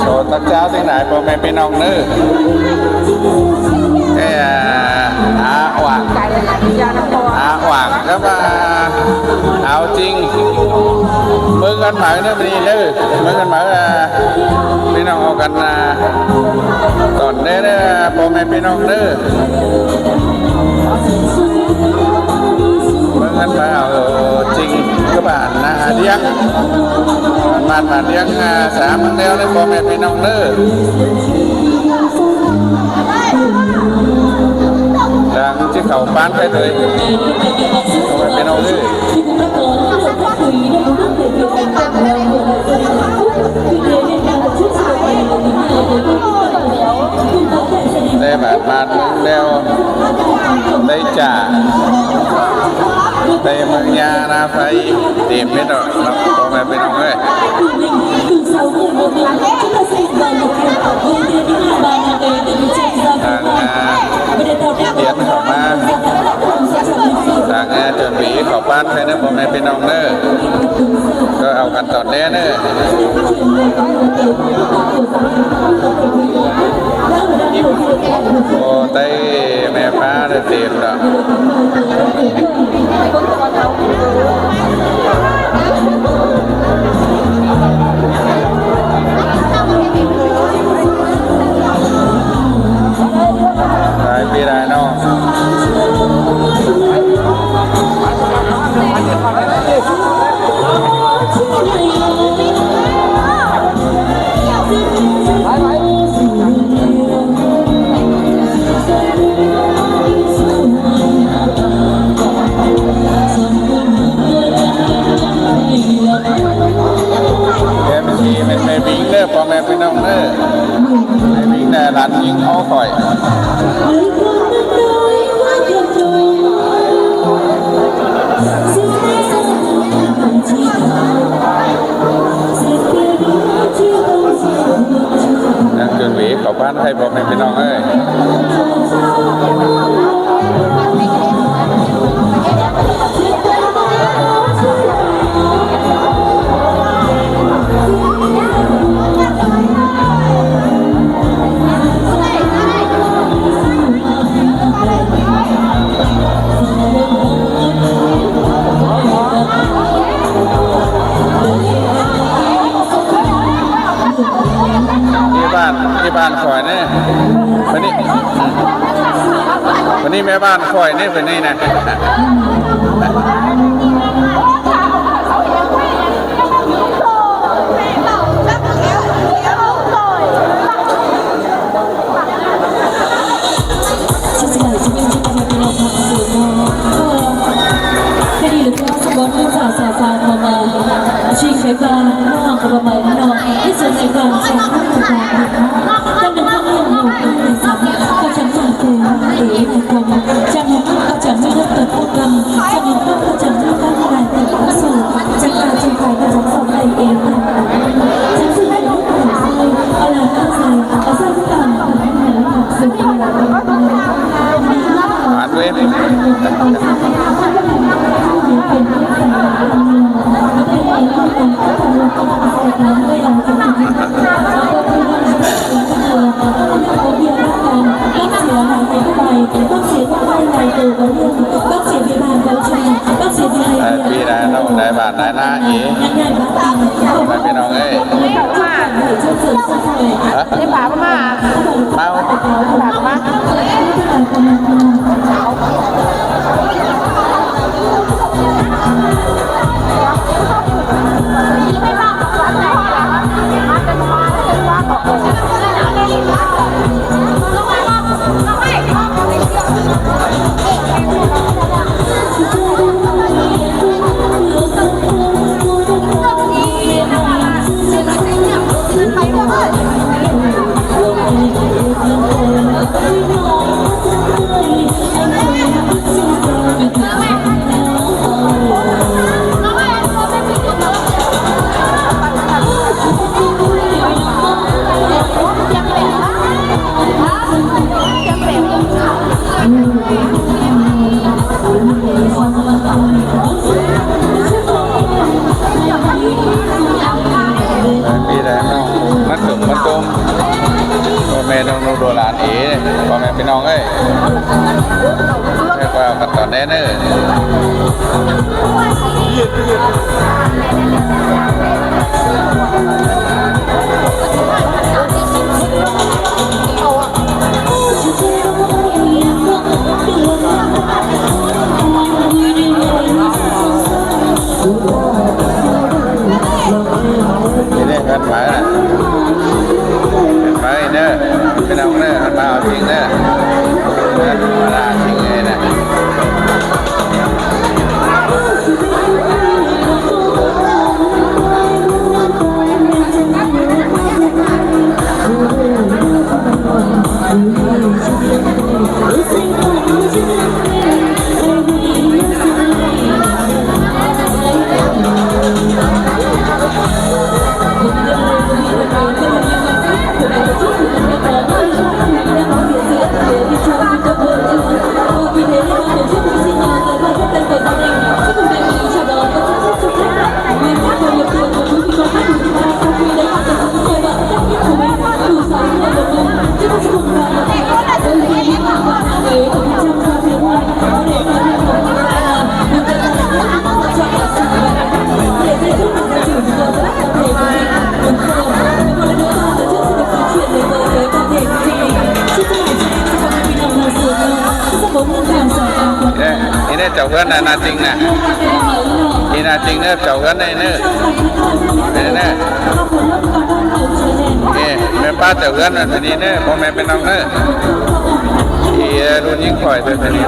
ໂອ້ ຕອນເຊົ້າທັງຫຼາຍພໍ່ແມ່ພີ່ນ້ອງເດີ ເອີ ອາຫວ່າງ ອາຫວ່າງ ແລ້ວກໍເອົາຈິງ ເບິ່ງກັນໃໝ່ເດີ ມື້ນີ້ເດີ ເບິ່ງກັນໃໝ່ ພີ່ນ້ອງເອົາກັນ ຕອນເດີ ເດີ ພໍ່ແມ່ພີ່ນ້ອງເດີ ເບິ່ງກັນໄປເອົາຈິງ ຄືບ້ານນາດຽງ ບ້ານນາດຽງ ສາມເມືອງແລ້ວເດີ ພໍ່ແມ່ພີ່ນ້ອງເດີ ທາງຊິເຂົ້າປານໄປເລີຍ ພໍ່ແມ່ພີ່ນ້ອງເດີ. ໄດ້ບາດມາດເມືອງແລ້ວ ໄດ້ຈາກ ໄດ້ເມືອງຍານາໄຟ ເຕັມເໝິດເນາະ ພໍ່ແມ່ພີ່ນ້ອງເອີຍ. ທາງ ອ່າ ດຽນເຂົ້າມາ ທາງ ອ່າ ຈົນຫວີເຂົ້າປານໄປເດີ ພໍ່ແມ່ພີ່ນ້ອງເດີ ກໍເອົາກັນຕອນແລງເດີ. ໂອ້ ໄດ້ແມ່ປ້າໄດ້ເຕັມແລ້ວ. ຫຼາຍປີຫຼາຍເນາະ ເອັມຊີ ແມ່ນແມ່ບິງເດີ ພໍ່ແມ່ພີ່ນ້ອງເດີ ແມ່ບິງແດ່ ຫຼານຍິງຂອງຂ້ອຍ. ຍັງຈົນຫວີເຂົ້າບ້ານໃຫ້ພໍ່ແມ່ພີ່ນ້ອງເອີຍ. ທີ່ບ້ານ ທີ່ບ້ານຂ້ອຍນີ້ ເພິ່ນນີ້ ເພິ່ນນີ້ແມ່ບ້ານຂ້ອຍນີ້ ເພິ່ນນີ້ນະ. ເອີ ປີໃດເນາະ ໄດ້ບ້ານໄດ້ນາອີກ ພີ່ນ້ອງເອີຍ. ຮະ? ໄດ້ປາມາ ປາມາ. ໄ ພໍ່ແມ່ພີ່ນ້ອງເອີຍ ເລີກວ່າກັນຕອນແດ່ເດີ. ນີ້ເດ້ ເພິ່ນມາແລ້ວ ເພິ່ນມາເດີ ພີ່ນ້ອງເດີ ເພິ່ນມາເອົາຈິງເດີ ເພິ່ນມາເອົາຈິງເລີຍນະ. ນີ້ເດ້ ເຈົ້າເຮືອນນະ ໜ້າຈິງນະ ນີ້ໜ້າຈິງເດີ ເຈົ້າເຮືອນນີ້ເດີ ນີ້ເດີ ນີ້ແມ່ປ້າເຈົ້າເຮືອນນະ ນີ້ເດີ ພໍ່ແມ່ພີ່ນ້ອງເດີ ອີ່ລຸ້ນຍິງຂ້ອຍເດີ ນີ້.